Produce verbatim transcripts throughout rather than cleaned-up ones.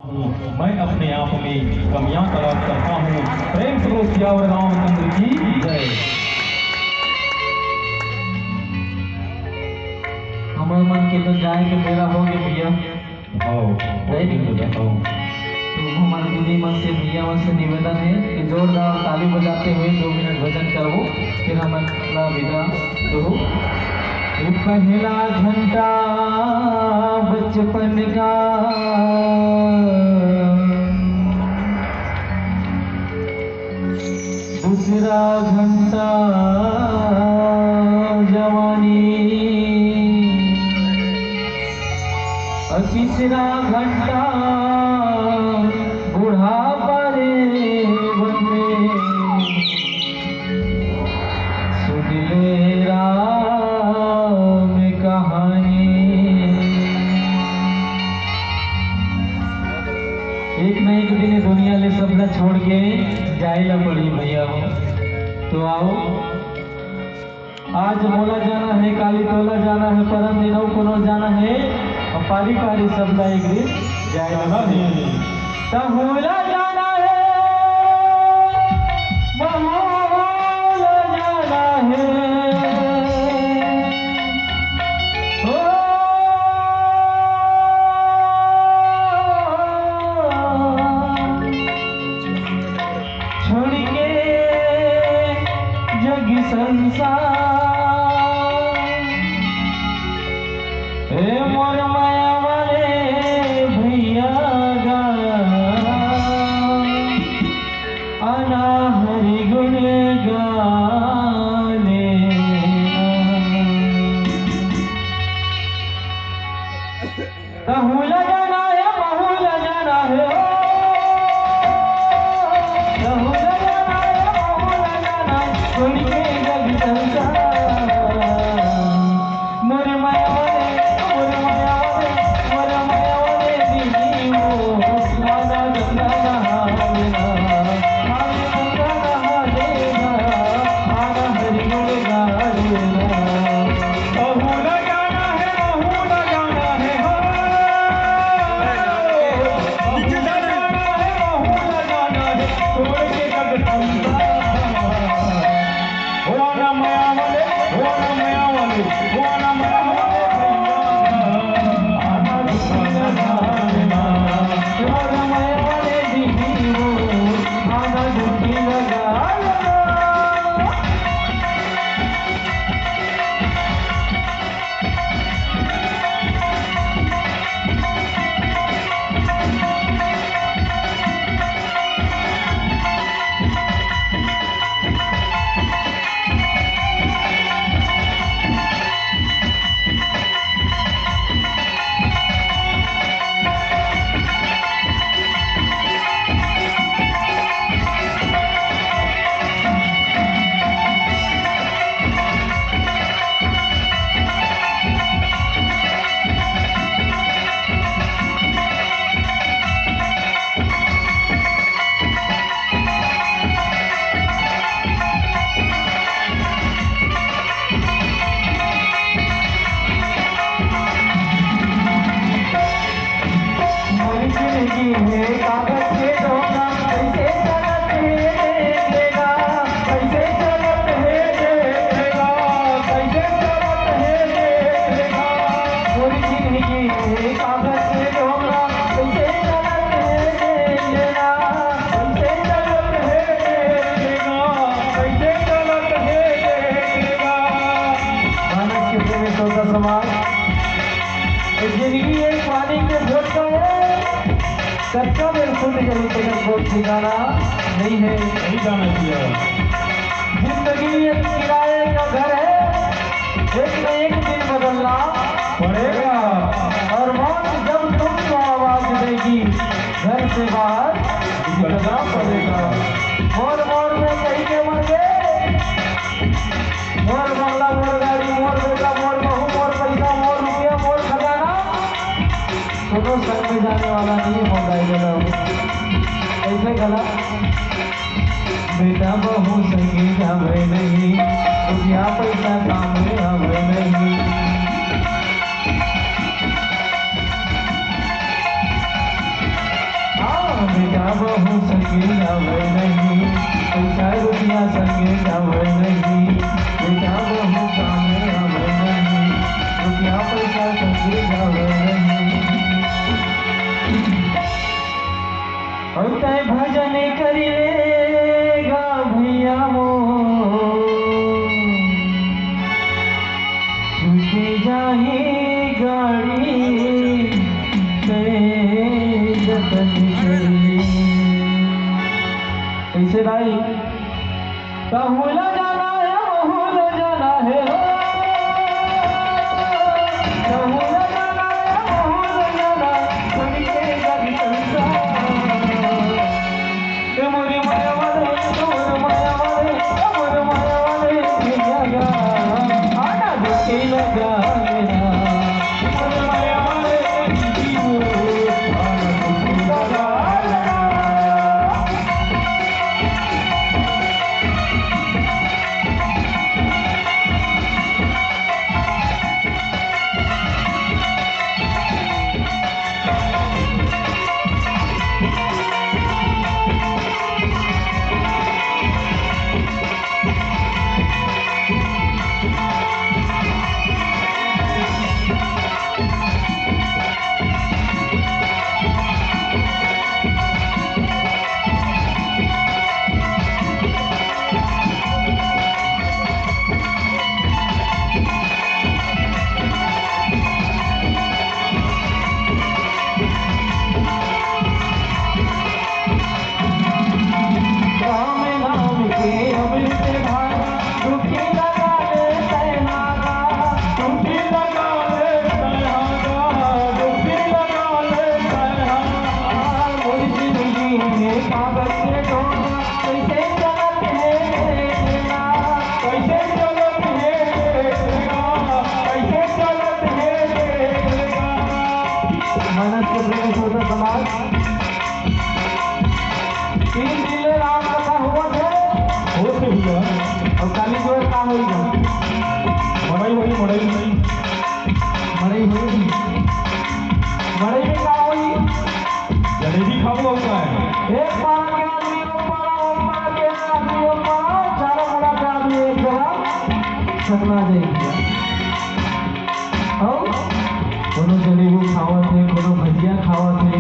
मैं अपने आप में कमियां तलाश करता हूँ। प्रेम से बोलो सियावर रामचंद्र की जय। हमर मन के तो जाए के बेरा हो गए भैया। आओ। नहीं, नहीं, आओ। तो हमारे दीदी मन से, भैया मन से निवेदन है कि जोरदार ताली बजाते हुए दो मिनट भजन करबो, फिर हम अगला विदा दो। ये पहला घंटा बचपन का, दूसरा घंटा जवानी, और तीसरा घंटा बुढ़ापा रे बंदे। सुन ले राम कहानी। एक न एक दिन दुनिया ले सबला छोड़ के जाए ला पड़ी भैया हो। तो आओ, आज मोला जाना है, काली तोला जाना है, परम दिन अउ कोनो जाना है, और पारी पारी सबला एक दिन जाए ला पड़ी। तहूला जाना है, महूला जाना है। ओ, छोड़ के जग संसार, ए मोर माया वाले भैया गा, आना हरि गुण गाने। तहूला जाना है, महूला जाना है, ओ। तहूला जाना है, महूला जाना है, छोड़ के जग संसार। मोर माया वाले, मोर माया वाले, मोर माया वाले दीदी वो, राधा गंगा नहा लेना, राधा गंगा नहा लेना, राधा हरि गुण गा लेना। बहू न जाना है, बहू न जाना है, हो। बहू न जाना है, बहू न जाना है, छोड़ के जग संसार। ओ ना माया वाले, ओ ना माया वाले, ओ ना माया वाले भैया। आना डुबकी लगा लेना, ओ ना माया वाले दीदी वो, आना डुबकी लगा लेना। मोर जिंदगी हे कागज के डोंगा, कइसे चलत हे देख लेगा, कइसे चलत हे देख लेगा, कइसे चलत हे देख लेगा। मोर जिंदगी हे कागज के डोंगा, कइसे चलत हे देख लेगा, कइसे चलत हे देख लेगा, कइसे चलत हे देख लेगा। मानस के प्रेमी श्रोता समाज, ये जिंदगी एक पानी के घोट का है, कतका बेर फूट जाही, तेकर कोई ठिकाना नइ हे। नहीं जाना चाहिए। जिंदगी एक किराए का घर है, एक न एक दिन बदलना पड़ेगा। और मौत जब तुमको आवाज देगी, घर से बाहर निकलना पड़ेगा। मोर, मोर में कहीं के मर गए, मोर बंगला, मोर गाड़ी, मोर बेटा, मोर बहू, मोर पैसा, मोर रुपया, मोर खजाना, कोनो संग में जाने वाला नहीं है, मोर दाई ददा हो। ऐसे गला, बेटा बहू संग में जावे नहीं, रुपया पैसा काम में आवे नहीं। अउ तैं भजन करि ले गा भइया मोर, छूटि जाही गाड़ी, तैं जतन करि ले। कइसे भाई? कहूँ ला जाना हे, महूँ ला जाना हे हो। कहूँ ला जाना हे, महूँ ला जाना, सुन के जग संसार। ए मोरे माया वाले, ए मोरे माया वाले, ए मोरे माया वाले, भैया गा, आना दुखी लगा मेरा। ए मोरे माया वाले, जीवो, आना दुखी लगा मेरा। राम नाम के अमृत धारा, डुबकी लगा ले तैं हा गा। डुबकी लगा ले तैं हा गा, डुबकी लगा ले तैं हा गा। मोर जिंदगी में कागज के डोरा, कइसे चलत हे रे बेड़ा, कइसे चलत हे रे बेड़ा, कइसे चलत हे रे बेड़ा। मानस के प्रेम श्रोता समाज, तीन दिन ले राम कथा होवत हे। होत हे भैया। अउ काली जोर का होई गा? मड़ई होई, मड़ई। मड़ई होई। मड़ई में का होई? जलेबी खाबो अउ का हे? एक पारा के आदमी, ओ पारा, ओ पारा के आदमी, ओ पारा, चारों पारा के आदमी एक जगह सकना जाई। अउ कोनो जलेबी खावत हे, कोनो भजिया खावत हे,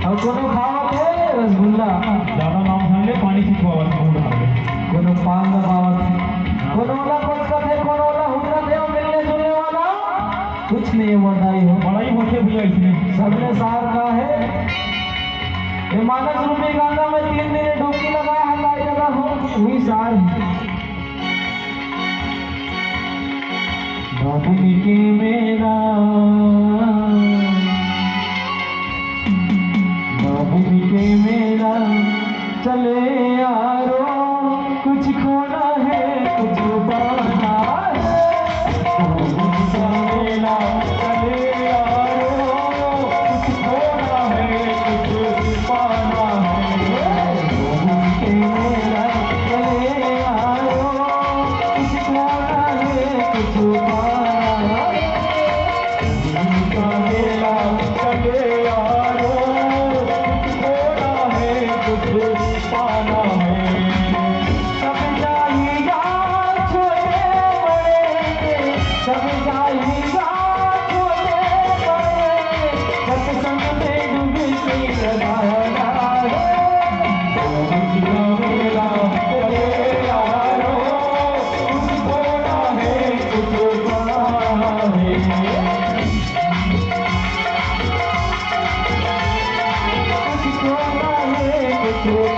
अउ कोनो खावत हे रसगुल्ला। ज्यादा नाम सुन ले, पानी छिटवावत हे, मुंह ढाल ले। कोनो पान दबावत हे, कोनो ओला कोचकत हे, कोनो ओला हुदरत हे, अउ मिलने जुलने वाला कुछ नहीं हे, बड़ई हो। बड़ई होथे भैया इसमें। सबले सार का हे, ये मानस रूपी गंगा में तीन दिन डुबकी लगाए हे, हटाए जगह हो, वही सार हे। बाबुल के मेला, बाबुल के मेला, चले यारो, कुछ खोना है, कुछ पाना है। बाबुल का मेला, चले यारो, कुछ खोना है, कुछ पाना है। बाबुल के मेला, चले यारो, कुछ खोना है, कुछ पाना है। बाबुल का मेला, चले यारो, कुछ खोना है, कुछ पाना है। सब जाएगा छोटे बड़े, सब जाएगा छोटे बड़े, सत्संग में डुबकी लगाना है। बाबुल का मेला, चले यारो, कुछ खोना है, कुछ पाना है। कुछ खोना है, कुछ